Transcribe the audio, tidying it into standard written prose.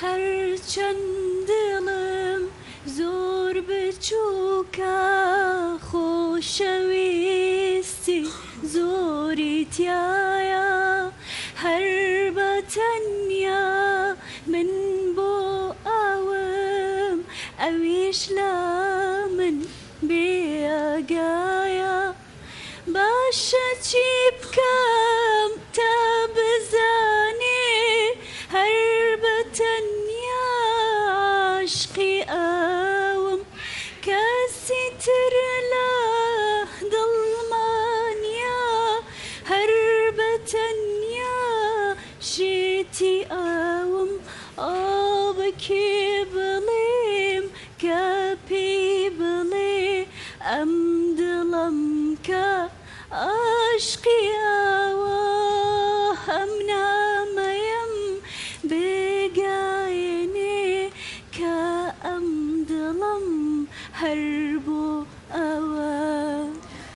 هەرچەند دڵم زۆر بچووکە خۆشەویستی زۆری تیایە هەر بە تەنیا من بۆ ئەوم ئەویش لە من بێ ئاگایە باشە چی بکەم تا بزانێ هەر بە تەنیا عاشقی ئەوم کەسی تر لە دڵما نیە هەر بە تەنیا شێتی ئەوم ئا بە کێ بڵێم کە پێی بڵێ ئەم دڵەم کە عاشقی ئەوە ئەم نامەیەم بگەیەنێ کە ئەم دڵەم هەر بۆ ئەوە.